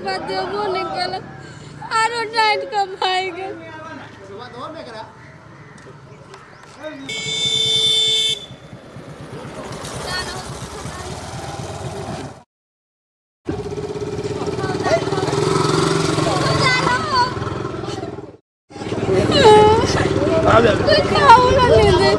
रुपया देबो नहि केलक, आरो डाँटि कऽ भागि गेल। कोई खाओ ना ले दे।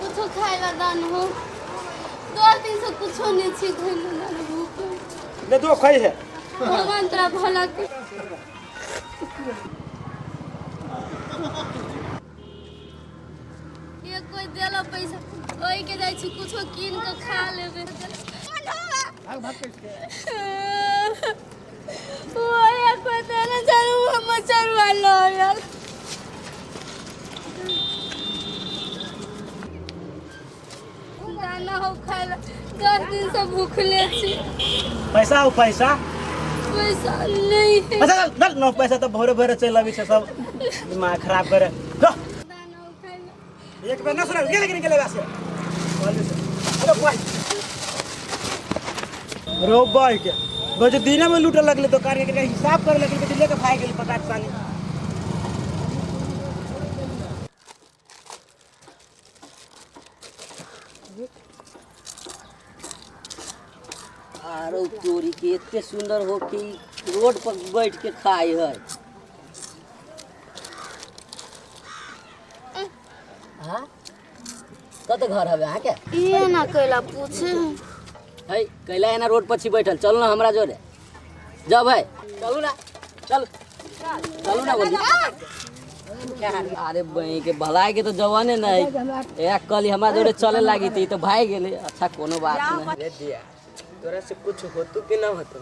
कुछो खाए ला दान हो, 2 दिन से कुछो नहीं छी खैले ना, भूख ले दो खाई है। भगवान तोरा भला कर। ये कोई देला पैसा, ओहि के जाइ छी, कुछो कीन के खा लेबै। ओहे कोई देला जरूर, हम चरुआ लो यार। दाना हो खाए ला, 10 दिन से भूखले छी। पैसा हो पैसा? पैसा नहीं है। पैसा चल न, पैसा तऽ भोरे भोरे चलि अबै छै, सब दिमाग खराब करे। जो। दाना हो खाए ला। एक बेर न सुन गेले कि नहीं गेले वैसे कहली से। अरे भाई रो भाई के बजे दिने में लूटे लगले, दुकान के हिसाब करे लगले, बेटी लेके भाग गेली पटाक सानी। आरो तोरी के, एते सुंदर हो के ई रोड पर बैठ के खाई है। हाँ, कत घर हवे अहाँके? ये ना कैला पूछे। है कैला एना रोड पर छी बैठल? चलू ना हमरा जोरे जब है, चलू ना, चल चलू ना बोली। अरे बही के भलाई के तो जवाने नहीं, एक कली हमरा जोरे चले लागी थी तो भाग गेले। अच्छा, कोनो बात नहीं। रे दिया, तोरा से कुछ होतु कि ना होतु?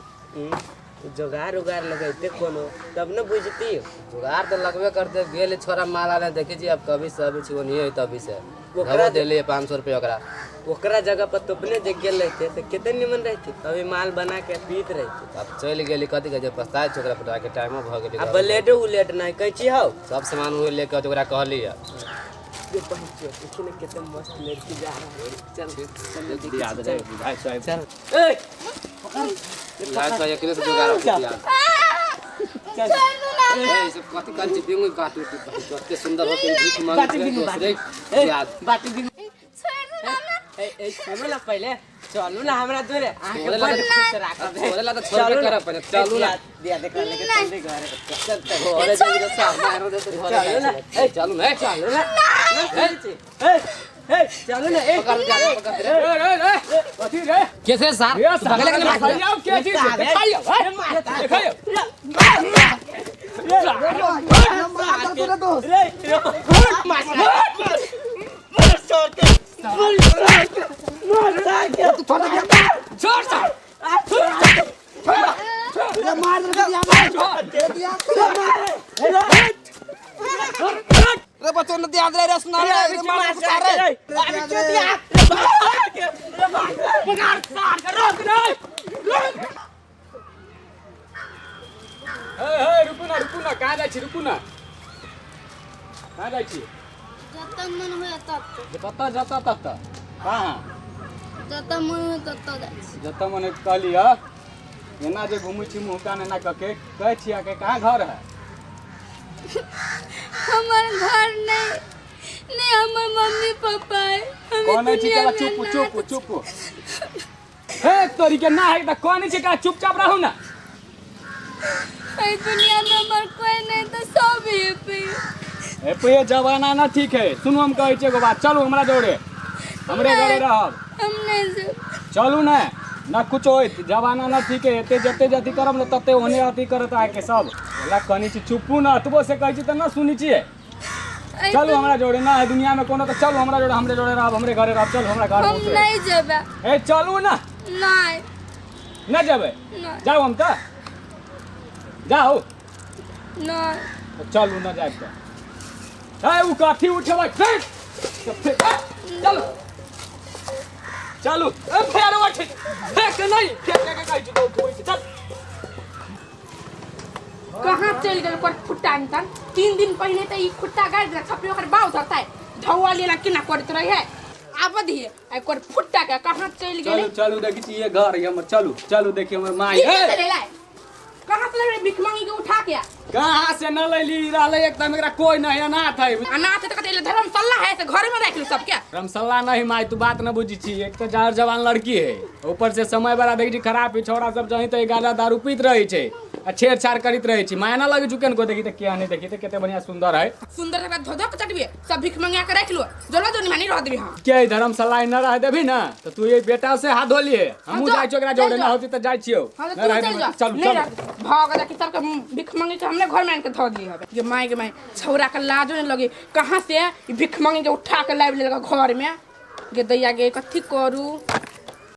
तू जोगार उगार लगैते कोनो तब न बुझती। जुगाड़ तो लगबे करते गेल छोरा माल आने। देखै छी अब कभी से अबै छी ओनिये है तभी से। ओकरा ओकरा देलियै 500 रुपया ओकरा। ओकरा जगह पर तो अपने जे गेल रहते तो कितने निमन रहते, अभी माल बना के पीत रहते। अब चलि गेली, कथी कहै छै, पछताइ छै ओकरा पटा के, टाइमो भऽ गेलै। आ ब्लेडो उलेट नहीं कैची हौ। सब सामान उहे लेके ओकरा कहली है। ये पहुंचो, देखी ना कितने मस्त लड़की जा रहा है। चल चल देखी, याद चल रहे भाई साहब। चल ए। भाई साहब, एकरे से जुगाड़ होतै यार। चल। ए, ई सब कथी कहै छी? बिंगु काटू कते सुंदर होके भीख मांगे बाटी बिंगु, दोसरे ए याद। बाटी बिंगु। छोड़ दू ना। ए ए, सुनो ना, पहले चलू ना हमरा जोरे, अहाँके छोड़े ला बड़ तऽ- खुश राखब। छोड़े ला तऽ छोड़बे चलू ना। करब पहिले, चलू ना। दिया देखा लेके चल दे घरे, चल चल। घरे जाबी तऽ साफ मारो देतै घरे। चलू ना। ए, चलू ना, ए। चलू ना ना, ए ए, चलू ना, ए। पकड़ जा, पकड़ रे। रे रे, कथी रे? कैसे सार ये भगले के मार। देखाइयो के चीज, देखाइयो, देखाइयो। रे मार छोड़ के, मार के। छोड़ सार। रे बच्चों ने दिया रे, सुना रे रे, मार सार रे। हे हे, रुकू ना, रुकू ना, कहाँ जाइ छी? रुकू ना, कहाँ जाइ छी? जतऽ मन हुए तत। कतऽ जतऽ ततऽ कहाँ? जतऽ मन हुए ततऽ जाइ छी। जतऽ मन कहली ह, एना जे घुमै छी मुँह कान एना कऽ के, कहै छी अहाँके कहाँ घर है? हमर घर नहीं नहीं, हमर मम्मी पापा है। हम कौन छी? दुनिया चला में चुप अनाथ। चुप चुप। हे तोरी के, ना है तऽ कौन छी का? चुपचाप रहू ना। एहि दुनिया में हमर कोई नहीं तो सब ये पे। ए पे, जमाना ना ठीक है। सुनू, हम कहै छी एगो बात, चलू हमरा जोड़े, हमरे घरे रहब। हम नहीं से। चलू ना ना, कुछ होइत जमाना ना ठीक है। एते जते जति करब ने तते ओने अथी करत आके सब। ओला कहनी छी चुपू ना, अतबो से कहै छी तऽ ना सुनै छियै। एहि चलू हमरा जोड़े ना है दुनिया में कोनो तऽ चलू हमरा जोड़े, हमरे जोड़े रहब, हमरे घरे रहब। चलू हमरा घर हम पहुँचे। नहीं जेबै। ए, चलू ना। नहीं। ना जेबै? नहीं। जाउ हम तऽ जाउ। नहीं। तऽ चलू ना, जायब तऽ ए उ कथी उठेबै? फेर फेर, चलू। चलू ए फेर उठ फेक नहीं फेक के कहै छी तो उठबै छी चल। कहाँ चल गेल ओकर खुट्टा अंतन? 3 दिन पहले तो ई खुट्टा गाड़ देलक, छपरी ओकर बाव धरता है धौआ लेला केना करैत रहे है। आब दिए ओकर फुट्टा के कहाँ चल गेल? चलू चलू देखी छी ये घर है हमर, चलू चलू देखी हमर माई की से लेला है? कहाँ से ले भीख मांगी के उठा के? कहाँ से न लैली रहले एकदम, एकरा कोई नहीं अनाथ है। अनाथ है तो कहते धर्मशाला है से घर में रख लो सबके। धर्मशाला नहीं माई, तू बात न बुझी छी, एक तो जार जवान लड़की है, ऊपर से समय बड़ा देखी छी खराब है, छोरा सब जहीं तो गाजा दारू पीत रहे छे आ छेड़छाड़ करैत रहे छी। माया ना लगे चुकन को देखी त क्या नहीं देखी त कते बढ़िया सुंदर है। सुंदर है धो धो के चटबी सब भीख मंगा के रख लो, जोलो जोनी मानी रह देबी। हम के धर्मशाला न रह देबी ना तो तू ये बेटा से हाथ धो लिए, हमहु जाय छी ओकरा जोड़े ना होती त जाय छियो। हां तो तू चल जा, चल चल भाग जा कि सबके भीख मंगी के हमने घर में आन के धो दी हबे। ये माई के माई छौरा के लाजो नहीं लगे, कहाँ से भीख मंगी के उठा के लाबि लेलक घर में। गे दैया गे कथी करू?